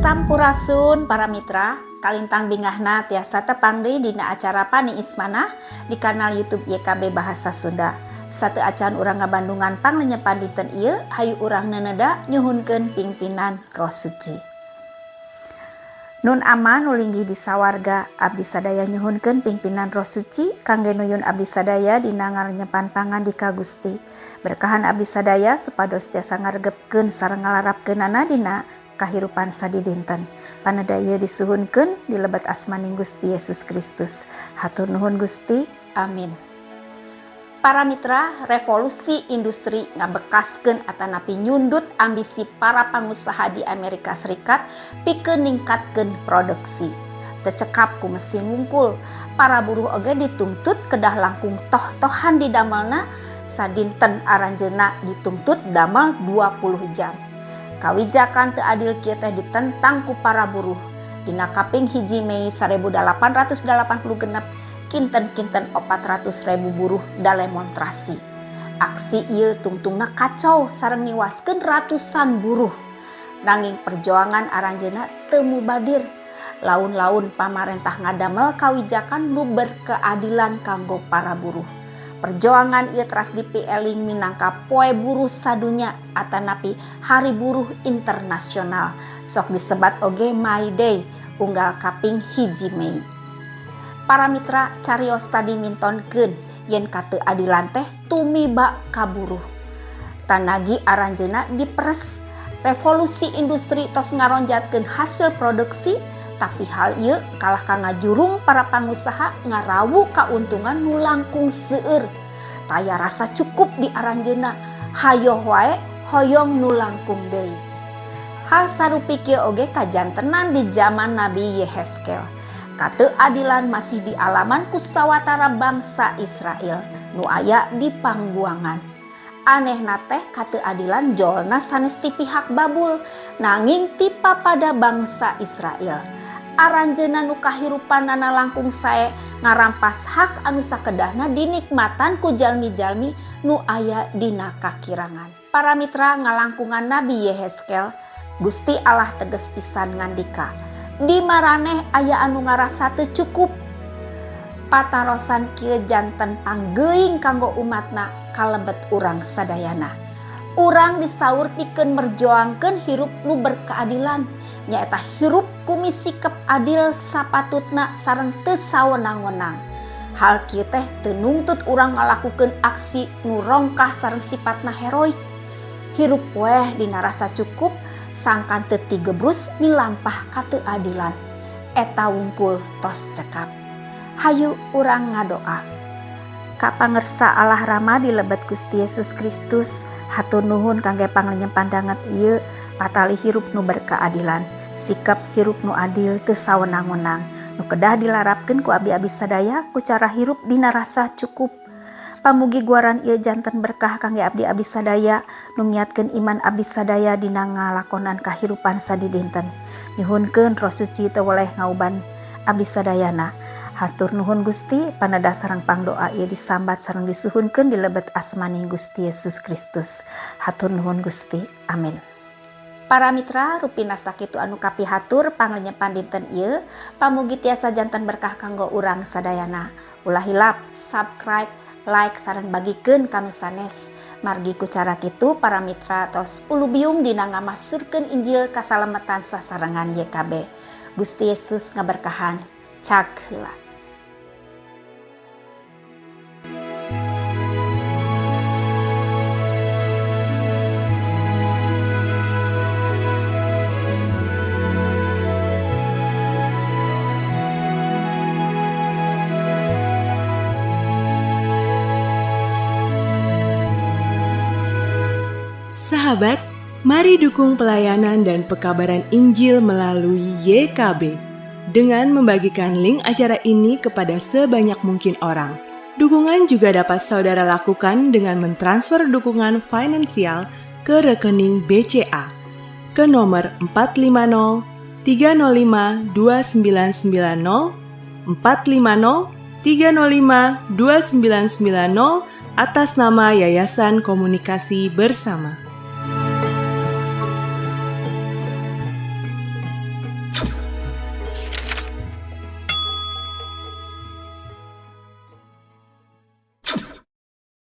Sampurasun para mitra, kalintang bingahna tiasa tepang deui dina acara Paniis Manah di kanal YouTube YKB Bahasa Sunda. Sateuacan urang ngabandungan panglenyepan dinten ieu, hayu urang neuneda nyuhunkeun pingpinan Roh Suci. Nun Ama nu linggih di sawarga, abdi sadaya nyuhunkeun pingpinan Roh Suci kangge nuyun abdi sadaya dina ngalenyepan pangandika Gusti. Berkahan abdi sadaya supados tiasa ngaregepkeun sareng ngalarapkeunana dina kahirupan sadidinten. Paneda ieu disuhunkeun di lebet asmaning Gusti Yesus Kristus. Hatur nuhun Gusti. Amin. Para mitra, revolusi industri ngabekaskeun atanapi nyundut ambisi para pangusaha di Amerika Serikat pikeun ningkatkeun produksi. Teu cekap ku mesin wungkul, para buruh oge dituntut kedah langkung toh-tohan di damelna, sadinten aranjeunna dituntut damel 20 jam. Kawijakan teu adil kieu teh ditentang ku para buruh. Dina kaping 1 Mei 1886 kinten-kinten 400.000 buruh dalemonstrasi. Aksi ieu tungtungna kacau sareng niwaskeun ratusan buruh. Nanging perjuangan aranjeunna teu mubadir. Laun-laun pamarentah ngadamel kawijakan nu berkeadilan kanggo para buruh. Perjuangan ieu teras dipieling minangka Poe Buruh Sadunya atanapi Hari Buruh Internasional. Sok disebat oge May Day unggal kaping 1 Mei. Para mitra, carios tadi mintonkeun yen kateuadilan teh tumiba ka buruh. Tanagi aranjeunna diperes. Revolusi industri tos ngaronjatkeun hasil produksi, tapi hal ieu kalah ka ngajurung para pangusaha ngarawu kauntungan nu langkung seueur. Taya rasa cukup di aranjeunna, hayoh wae hoyong nu langkung deui. Hal sarupi kieu oge kajantenan di zaman Nabi Yehezkel. Kateuadilan masih dialaman ku sawatara bangsa Israel nu aya di pangbuangan. Anehna teh kateuadilan jolna sanes ti pihak Babul, nanging ti papada bangsa Israel. Aranjeunna nu kahirupanana langkung sae ngarampas hak anu sakedahna dinikmatan ku jalmi-jalmi nu aya dina kakirangan. Para mitra, ngalangkungan Nabi Yehezkel, Gusti Allah teges pisan ngandika, di maraneh aya anu ngarasa teu cukup. Patarosan kieu janten panggeuing kanggo umatna kalebet urang sadayana. Urang disaur pikeun merjuangkeun hirup nu berkeadilan, nyaeta hirup kumi sikap adil sapatutna sareng teu sawenang-wenang. Hal kieu teh teu nungtut urang ngalakukeun aksi nu rongkah sareng sifatna heroik. Hirup weh dina rasa cukup sangkan teu tigebrus milampah kateuadilan. Eta wungkul tos cekap. Hayu urang ngadoa. Ka Pangersa Allah Rama di lebet Gusti Yesus Kristus, hatur nuhun kangge panglenyepan danget ieu patali hirup nu berkeadilan, sikap hirup nu adil teu sawenang-wenang, nu kedah dilarapkeun ku abdi-abdi sadaya ku cara hirup dina rasa cukup. Pamugi guaran ieu janten berkah kangge abdi-abdi sadaya nu ngiatkeun iman abdi sadaya dina ngalakonan kahirupan sadidinten. Nyuhunkeun Roh Suci teu weleh ngauban abdi sadayana. Hatur nuhun Gusti, paneda sareng pangdoa ieu disambat sareng disuhunkeun di lebet asmaning Gusti Yesus Kristus. Hatur nuhun Gusti. Amin. Para mitra, rupina sakitu anu kapihatur panglenyepan dinten ieu, pamugi tiasa janten berkah kanggo urang sadayana. Ulah hilap subscribe, like sareng bagikeun ka nu sanes. Margi ku cara kitu para mitra tos ulubiung dina ngamasurkeun Injil kasalametan sasarengan YKB. Gusti Yesus ngaberkahan. Cak heula. Sahabat, mari dukung pelayanan dan pekabaran Injil melalui YKB dengan membagikan link acara ini kepada sebanyak mungkin orang. Dukungan juga dapat saudara lakukan dengan mentransfer dukungan finansial ke rekening BCA ke nomor 450 305 2990, 450 305 2990 atas nama Yayasan Komunikasi Bersama.